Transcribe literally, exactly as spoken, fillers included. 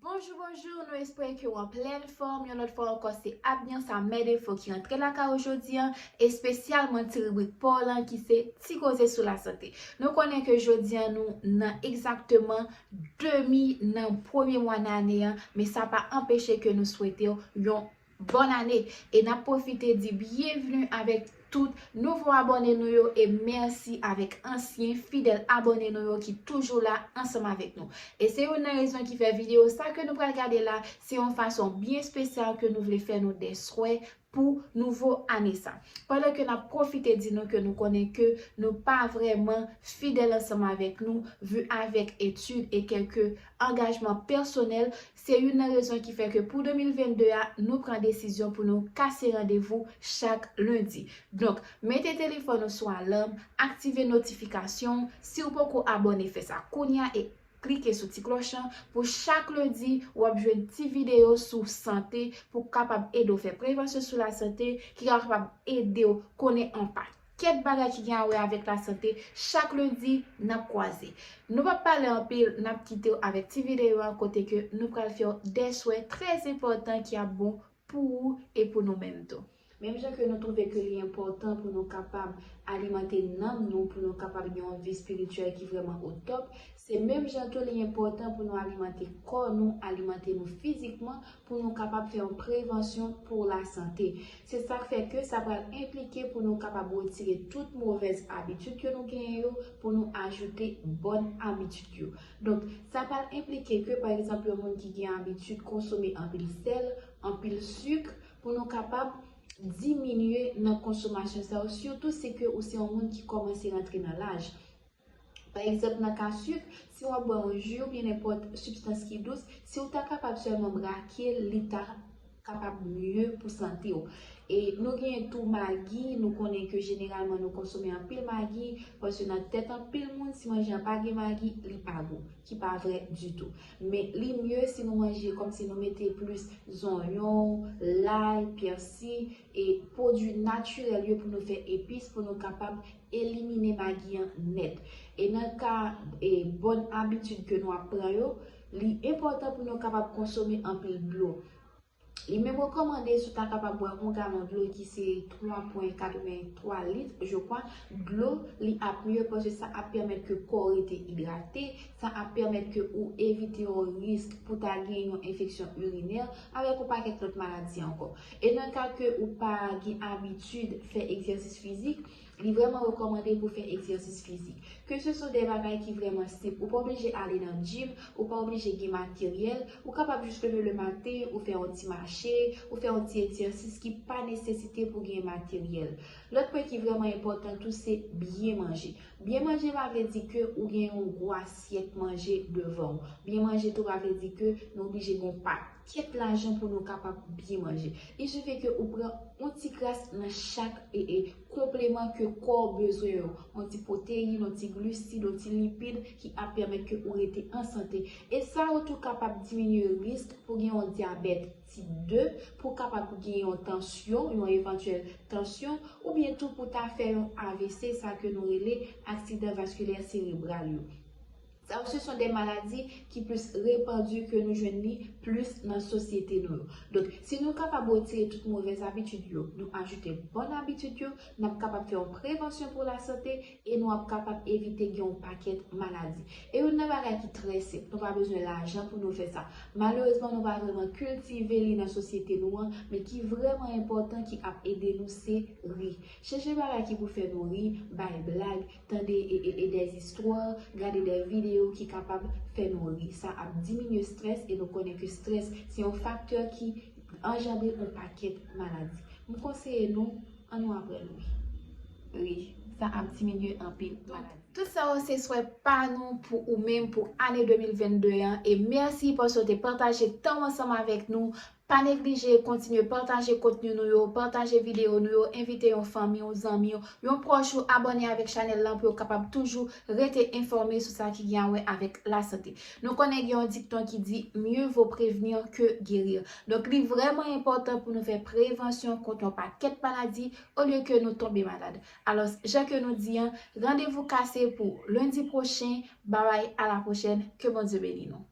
Bonjou, bonjou, nou espere ke w an plèn fòm. Yon lòt fwa ankò, se Abnyans a Mèdefo ki rantre lakay ou jodi an, espesyalman ti ribrik pa w lan ki se Ti Koze sou Lasante. Nou konnen ke jodi an nou nan egzakteman demi nan premye mwa nan ane an, men sa pa anpeche ke nou swete w yon bòn ane. E n ap pwofite di byenvni avèk tout nouvo abòne nou yo e mèsi avèk ansyen fidèl abòne nou yo ki toujou la ansanm avèk nou. E se youn nan rezon ki fè videyo sa ke nou pral gade la, se yon fason byen espesyal ke nou vle fè nou dè swè pou nouvo ane sa. Pandan ke n ap pwofite di nou ke nou konnen ke nou pa vrèman fidèl ansanm avèk nou, vi avèk etid e kèlke angajman pèsonèl, se youn nan rezon ki fè ke pou de mil vennde a, nou pran desizyon pou nou kase randevou chak lendi. Donk, mete telefòn ou sou alam, aktive notifikasyon, si w poko abòne, fè sa kounye a e klike sou ti klòch lan pou chak lendi w ap jwenn ti videyo sou sante pou kapab ede w fè prevansyon sou lasante ki kapab ede w konnen an pakèt bagay ki gen a wè avèk lasante. Chak lendi, n ap kwaze. Nou p ap pale anpil, n ap kite w avèk ti videyo a kote ke nou pral fè w de swè trè enpòtan ki ap bon pou ou e pou nou menm tou. Menm jan ke nou twouve ke li enpòtan pou nou kapab alimante nanm nou, pou nou kapab gen yon vi espirityèl ki vrèman o top, se menm jan tou li enpòtan pou nou alimante kò nou, alimante nou fizikman, pou nou kapab fè yon prevansyon pou lasante. Se sa k fè ke sa pral enplike pou nou kapab retire tout movèz abitid ke nou genyen yo, pou nou ajoute bòn abitid yo. Donk, sa pral enplike ke, pa egzanp, yon moun ki gen abitid konsome anpil sèl, anpil sik, pou nou kapab diminye nan konsomasyon sa yo, sitou si ke ou se yon moun ki kòmanse rantre nan laj. Pa egzanp, nan ka sik, si w ap bwè yon ji oubyen nenpòt sibstans ki dous, si w ta kapab sèlman brake l, li ta kapab mye pou sante w. E nou gen tou magi, nou konnen ke jeneralman nou konsome anpil magi, paske nan tèt anpil moun, si manje an pa gen magi, li pa gou, ki pa vrè ditou. Men li mye si nou manje kòmsi nou mete plis zonyon, lay, pèsi, e pwodui natirèl yo pou nou fè epis, pou nou kapab elimine magi an nèt. E nan ka e bòn abitid ke nou ap pran yo, li enpòtan pou nou kapab konsome anpil dlo. Li menm rekòmande si w ta kapab bwè yon galon dlo ki se twa pwen katrevenntwa lit, je crois, dlo, li ap mye paske sa ap pèmèt ke kò w rete idrate, sa ap pèmèt ke ou evite yon risk pou ta gen yon enfeksyon irinè avèk yon pakèt lòt maladi ankò. E nan ka ke ou pa gen abitid fè egzèsis fizik, li vrèman rekòmande pou fè egzèsis fizik. Ke se swa de bagay ki vrèman senp, ou pa oblije ale nan gym, ou pa oblije gen materyèl, ou kapab jis leve le maten, ou fè yon ti mache, ou fè yon ti egzèsis ki pa nesesite pou gen materyèl. Lòt pwen ki vrèman enpòtan tou, se byen manje. Byen manje pa vle di ke ou gen yon gwo asyèt manje devan w. Byen manje tou pa vle di ke nou oblije gen yon pakèt lajan pou nou kapab byen manje. Il suffit ke ou pran yon ti kras nan chak e, e, konpleman ke kò w bezwen yo. Yon ti pwoteyin, yon ti glisid, yon ti lipid ki ap pèmèt ke ou rete an sante. E sa yo tou kapab diminye risk pou gen yon dyabèt tip de, pou kapab gen yon tansyon, yon evantyèl tansyon, oubyen tou pou ta fè yon A V C, sa ke nou rele aksidan vaskilè serebral yo. Sa yo, se son de maladi ki plis repandi ke nou jwenn li plis nan sosyete nou yo. Donk, si nou kapab retire tout movèz abitid yo, nou ajoute bòn abitid yo, n ap kapab fè yon prevansyon pou lasante e nou ap kapab evite gen yon pakèt maladi. E youn nan bagay ki trè senp, nou pa bezwen lajan pou nou fè sa. Malerezman, nou pa vrèman kiltive li nan sosyete nou an, men ki vrèman enpòtan, ki ap ede nou, se ri. Chèche bagay ki pou fè nou ri, bay blag, tande e, e, e dèzistwa, gade de videyo ki kapab fè nou ri. Sa ap diminye strès e nou konnen ke strès se yon faktè ki anjandre yon pakèt maladi. M konseye nou, ann nou aprann ri. Ri, sa ap diminye anpil maladi. Tout sa yo se swè pa nou pou ou menm pou ane de mil vennde an e mèsi paske w te pataje tan w ansanm avèk nou. Pa neglije kontinye pataje kontni nou yo, pataje videyo nou yo, envite yon fanmi w, zanmi w, yon pwòch ou abòne avèk chanèl lan pou yo kapab toujou rete enfòme sou sa ki gen a wè avèk lasante. Nou konnen gen yon dikton ki di mieux vaut prévenir que guérir. Donk, li vrèman enpòtan pou nou fè prevansyon kont yon pakèt maladi olye ke nou tonbe malad. Alò, jan ke nou di an, randevou kase pou lendi pwochen. Babay, a la pwochèn, ke Bondye beni nou.